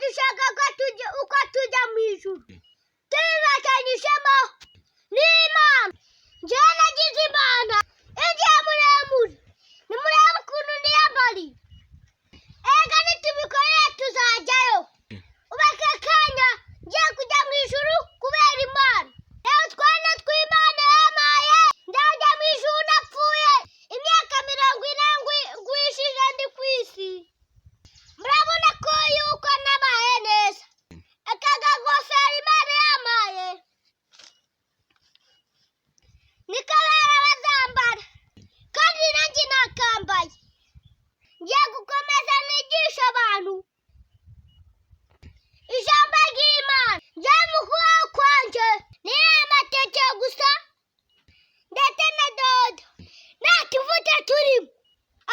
Dushaka ko tujya uko tujya mu ijuru tubibatanyijemo n'Imana. Njyewe nagize Imana igihe muremure, nimurebe ukuntu niyambariye. Ega nitubikorera tuzajyayo. Ubu aka kanya ngiye kujya mu ijuru kubera Imana. Reba utwana tw'Imana yampaye, nzajya mu ijuru napfuye imyaka 40 ngwishije ndi ku isi. Murabona ko yuko nabaye neza. Aka kagofero Imana yampaye niko abana bazambara, kandi nanjye nakambaye. Ngiye gukomeza nigisha abantu ijambo ry'Imana. Njye mu kubaho kwanjye ni amateke gusa ndetse na dodo, nta tuvuta turimo.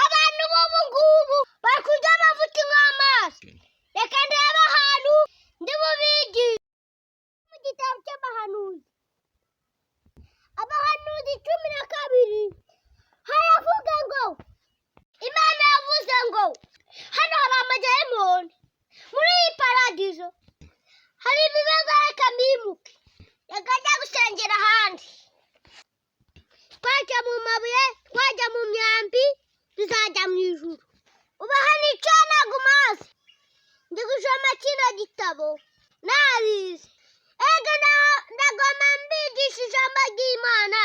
Abantu b'ubu ngubu bari kurya amavuta nk'amazi. Reka ndebe ahantu ndi bubigishe mu gitabo cy'abahanuzi, Abahanuzi 12, haravuga ngo Imana yavuze ngo hano hari amadayimoni muri iyi paradizo, hari ibibazo, reka mbimuke, reka njya gusengera ahandi. Twajya mu mabuye, twajya mu myambi, tuzajya mu ijuru. Ubu hano icyo ntabwo umazi, ndi gusoma kino gitabo narize. Ega ndagoma mbigisha ijambo ry'Imana.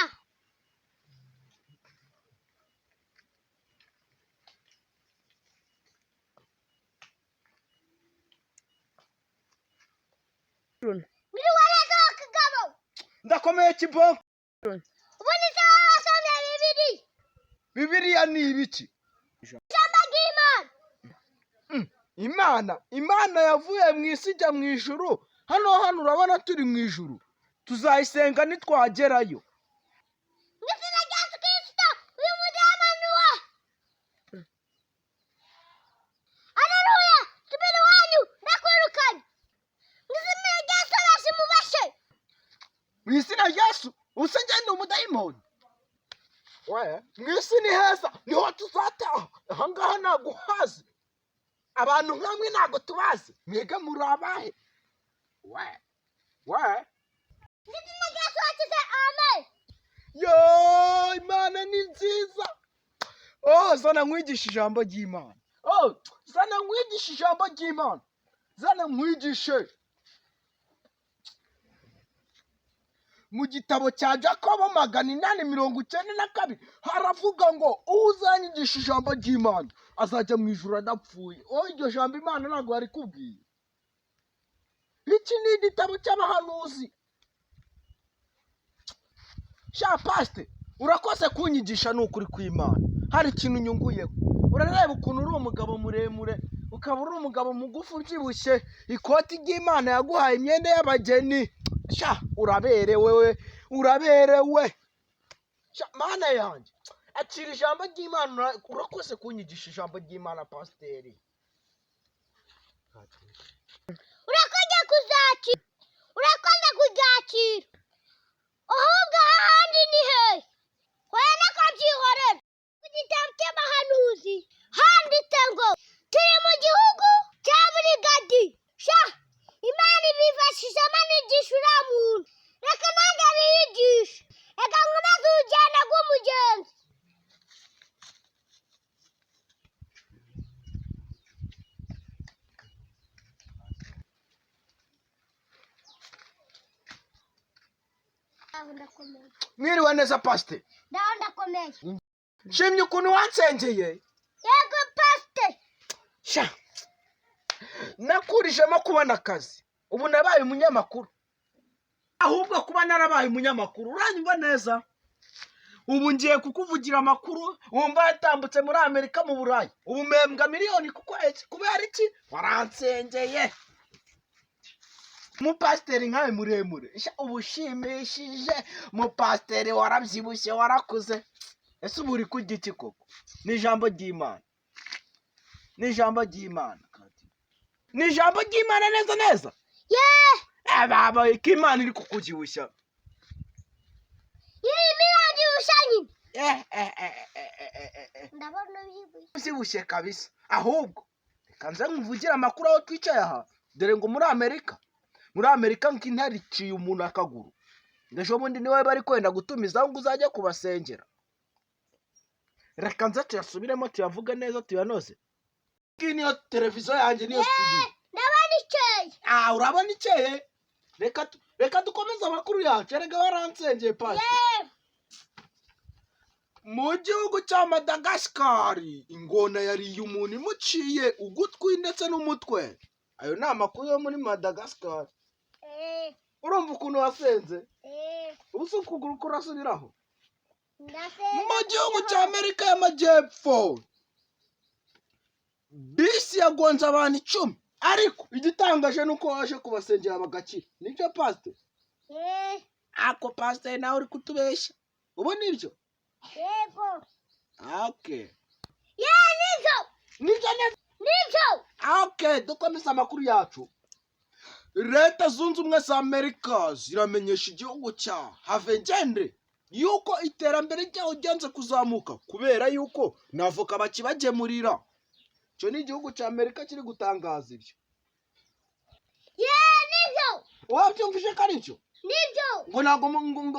Mwiriwe neza wa kagabo. Ndakomeye kibonke. Ubu ni sawa, wasomye Bibiliya? Bibiliya ni ibiki? Ijambo ry'Imana. Imana yavuye mu isi ijya mu ijuru. Hano urabona turi mu ijuru, tuzayisenga nitwagerayo. Mu izina rya Yesu Kristo, uyu mudamu ni uwa. Aleluya, subira iwanyu, ndakwirukanye. Mu izina rya Yesu, araje mubashe. Mu izina rya Yesu, usa ngende umudayimoni we. Mu isi ni heza, niho tuzataha. Ahangaha ntabwo uhazi, abantu nkamwe ntabwo tubazi. Mwege muri abahe we we? Mu izina rya Yesu wakize, amen. Yo, Imana ni nziza. Oh, zana nkwigisha ijambo ry'Imana. Oh, zana nkwigisha ijambo ry'Imana, zana nkwigishe mu gitabo cya Jakobo 892, haravuga ngo uzanyigisha ijambo ry'Imana azajya mu ijuru adapfuye. Oh, iryo jambo Imana ntabwo yarikubwiye. Iki ni igitabo cy'abahanuzi. Sha pasite, urakoze kunyigisha, ni ukuri kw'Imana hari ikintu unyunguyeho. Urareba ukuntu uri umugabo muremure, ukaba uri umugabo mugufi ubyibushye, ikoti ry'Imana yaguhaye, imyenda y'abageni. Sha uraberewe we, uraberewe. Sha Mana yanjye, akira ijambo ry'Imana. Urakoze kunyigisha ijambo ry'Imana, pasiteri. Urakoze kuzakira, urakoze kuryakira. Ahubwo ahandi ni hehe? Hoya nakabyihorera. Mu gitabo cy'abahanuzi handitse ngo turi mu gihugu cya Burigadi. Sha Imana ibifashijemo nigisha uriya muntu, reka nanjye niyigishe. Reka nkomeze urugendo rw'umugenzi. Ndaho ndakomeye. Mwiriwe neza, pasiteri. Ndaho ndakomeye. Nshimye ukuntu wansengeye. Yego, pasite. Sha nakurijemo kubona akazi, ubu nabaye umunyamakuru. Ahubwo kuba narabaye umunyamakuru, uranyumva neza, ubu ngiye kukuvugira amakuru wumva yatambutse muri Amerika, mu Burayi. Ubu mpembwa miliyoni ku kwezi. Kubera iki? Waransengeye. Umupasiteri nkawe muremure, sha uba ushimishije. Umupasiteri warabyibushye, warakuze. Ese ubu uri kurya iki koko? Ni ijambo ry'Imana, ni ijambo ry'Imana, ni ijambo ry'Imana neza neza. Yeee. Babaye ko Imana iri kukubyibushya. Irimo irabyibushya nyine. Eh, eh, eh, eh, eh, eh, eh, eh. Ndabona ubyibushye. Ubyibushye kabisa. Ahubwo reka nze nkuvugire amakuru aho twicaye aha. Dore ngo muri Amerika, muri Amerika ngo intare iciye umuntu akaguru. Ngo ejo bundi niwe bari kwenda gutumizaho ngo uzajye kubasengera. Reka nze tuyasubiremo, tuyavuge neza, tuyanoze. Iyi niyo televiziyo yanjye, niyo studio. Ndabona ikeye. Ah, urabona ikeye. Reka dukomeze amakuru yacu. Erega waransengeye, pasi. Yeee. Mu gihugu cya Madagasikari, ingona yariye umuntu imuciye ugutwi ndetse n'umutwe. Ayo ni amakuru yo muri Madagasikari. Urumva ukuntu wasenze? Ubu si ukuguru kurasubiraho? Ndasenga. Mu gihugu cya Amerika y'Amajyepfo, bisi yagonze abantu 10, ariko igitangaje ni uko waje kubasengera bagakira. Nibyo, pasite? Yeee. Ako pasiteri, nawe uri kutubeshya. Ubu nibyo? Yego. Okay. Yeee, nibyo. Nibyo neza. Nibyo. Okay, dukomeze amakuru yacu. Leta Zunze Ubumwe za Amerika ziramenyesha igihugu cya Havengende yuko iterambere ryaho ryanze kuzamuka kubera yuko na voka bakibagemurira. Icyo ni igihugu cya Amerika kiri gutangaza ibyo. Yeee, nibyo. Wabyumvise ko ari byo? Nibyo. Ngo ntabwo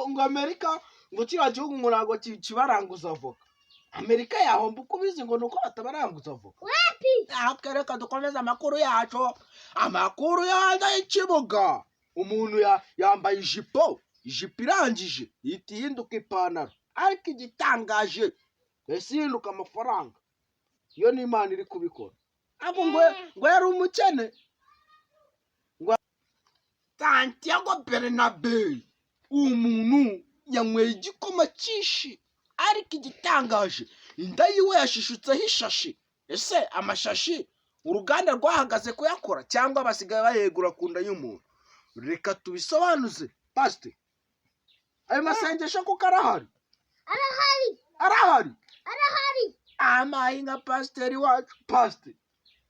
ngo Amerika, ngo kiriya gihugu ngo ntabwo kibaranguza avoka. Amerika yahomba uko ubizi, ngo ni uko batabaranguza avoka. Wapi. Natwe reka dukomeze amakuru yacu, amakuru yo hanze y'ikibuga. Umuntu yambaye ijipo, ijipo irangije ihita ihinduka ipantaro, ariko igitangaje yahise ihinduka amafaranga. Iyo ni Imana iri kubikora. Ariko ngo yari umukene. Ngo Santiago Bernabeu, umuntu yanyweye igikoma cyinshi, ariko igitangaje inda yiwe yashishutseho ishashi. Ese amashashi uruganda rwahagaze kuyakora cyangwa basigaye bayegura ku nda y'umuntu? Reka tubisobanuze, pasite. Ayo masengesho kuko arahari? Arahari. Arahari. Arahari. Amaye nka pasiteri wacu. Pasite,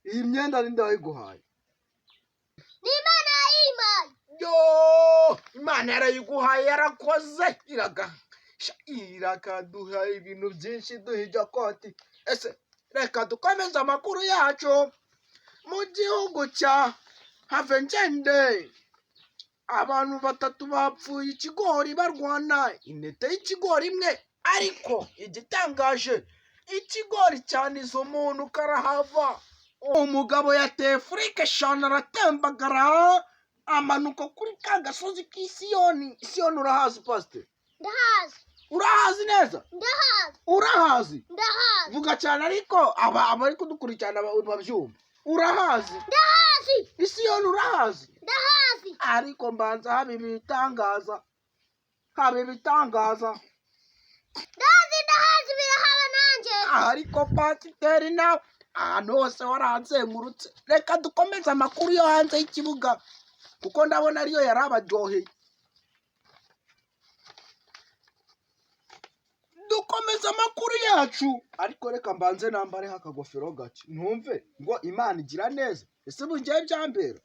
iyi myenda ninde wayiguhaye? Ni Imana yayimpaye. Yo, Imana yarayiguhaye, yarakoze, irakaduha ibintu byinshi, duha iryo koti. Ese reka dukomeze amakuru yacu. Mu gihugu cya Havengende, abantu batatu bapfuye ikigori barwana intete y'ikigori imwe, ariko igitangaje ikigori cyanize umuntu karahava. Umugabo yateye furike eshanu, aratembagara, amanuka kuri ka gasozi k'Isiyoni. Isiyoni urahazi, pasite? Ndahazi. Urahazi neza? Ndahazi. Urahazi? Ndahazi. Vuga cyane, ariko aba abari kudukurikirana babyumva. Urahazi? Ndahazi. Isiyoni urahazi? Ndahazi. Ariko mbanza haba ibitangaza, haba ibitangaza. Ndahazi, ndahazi, birahaba nanjye. Ariko pasiteri, nawe ahantu hose waranzengurutse. Reka dukomeze amakuru yo hanze y'ikibuga, kuko ndabona ariyo yari abaryoheye. Dukomeze amakuru yacu, ariko reka mbanze nambareho akagofero gake, ntumve ngo Imana igira neza. Ese ubu ngewe byambera?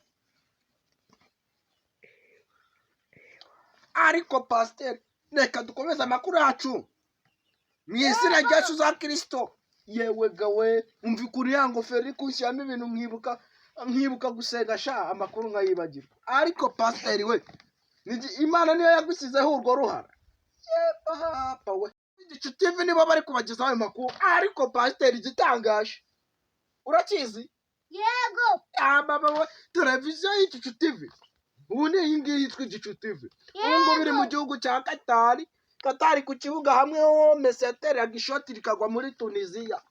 Ariko pasiteri, reka dukomeze amakuru yacu mu izina rya Yesu za Kirisito. Yewe gawe, umva ukuntu ya ngofero iri kunshyiramo ibintu, nkibuka gusenga sha, amakuru nkayibagirwa. Ariko pasiteri we, Imana niyo yagusizeho urwo ruhara. Ye papa we, Igicu TV nibo bari kubagezaho ayo makuru. Ariko pasiteri, igitangaje urakizi? Yego. Ah, baba we, televiziyo y'Igicu TV ubu ni iyi ngiyi yitwa Igicu TV. Ubu ngubu iri mu gihugu cya Katari. Katari ku kibuga hamwe ho Messi yateraga ishoti rikagwa muri Tunisiya.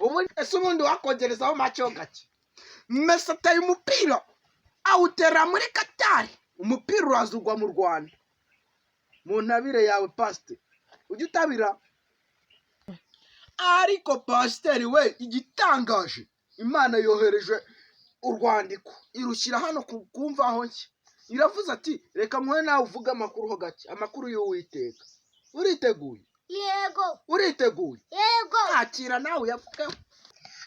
Ubu ese ubundi wakongerezaho make ho gake? Messi ateye umupira awutera muri Katari, umupira uraza ugwa mu Rwanda. Mu ntabire yawe, pasite, ujya utabira. Ariko pasiteri we, igitangaje Imana yohereje urwandiko irushyira hano ku mvaho nshya, iravuze ati reka muhe nawe uvuge amakuru ho gake, amakuru y'Uwiteka. Uriteguye? Yego. Uriteguye? Yego. Akira nawe uyavugeho.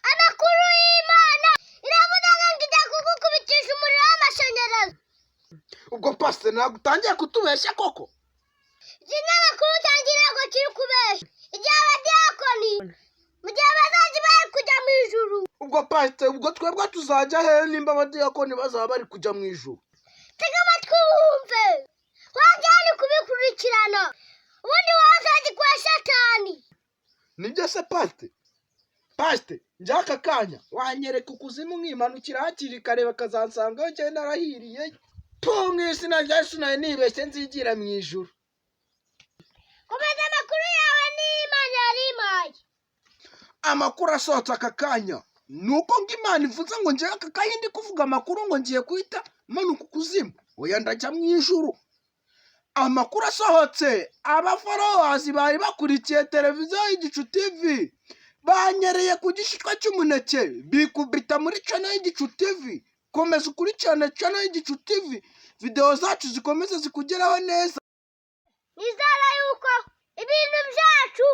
Amakuru y'Imana iravuga ngo ijya kugukubitisha umuriro w'amashanyarazi. Ubwo pasiteri ntabwo utangiye kutubeshya koko? Ikinyamakuru cyanjye ntabwo kiri kubeshya. Igihe abadiyakoni Mu gihe bazajya bari kujya mu ijuru. Ubwo pasite, ubwo twebwe tuzajya hehe nimba abadiyakoni bazaba bari kujya mu ijuru? Tega amatwi wumve, wajya ni kubikurikirana, ubundi wazajya kwa Satani. Nibyo se pasite? Pasite, njye aka kanya wanyereka ukuzimu nkimanukira hakiri kare, bakazansangayo njye narahiriye tu. Mu izina rya Yesu, nawe nibeshye, nzigira mu ijuru. Komeza amakuru yawe n'Imana yari impaye. Amakuru asohotse aka kanya ni uko ngo Imana ivuze ngo njyewe aka kanya ndi kuvuga amakuru ngo ngiye guhita manuka ukuzimu. Oya, ndajya mu ijuru. Amakuru asohotse, abafollowers bari bakurikiye televiziyo y'Igicu TV banyereye ku gishishwa cy'umuneke bikubita muri channel y'Igicu TV. Komeza ukurikirane channel y'Igicu TV, videwo zacu zikomeze zikugeraho neza. Nizera yuko ibintu byacu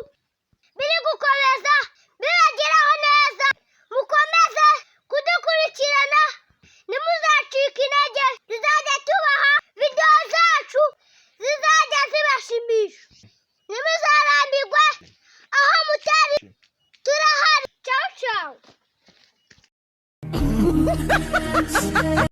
biri gukomeza bibageraho neza. Mukomeze kudukurikirana, ntimuzacike intege. Tuzajya tubaha videwo zacu zizajya zibashimisha, ntimuzarambirwe. Aho mutari turahari. Ciao ciao.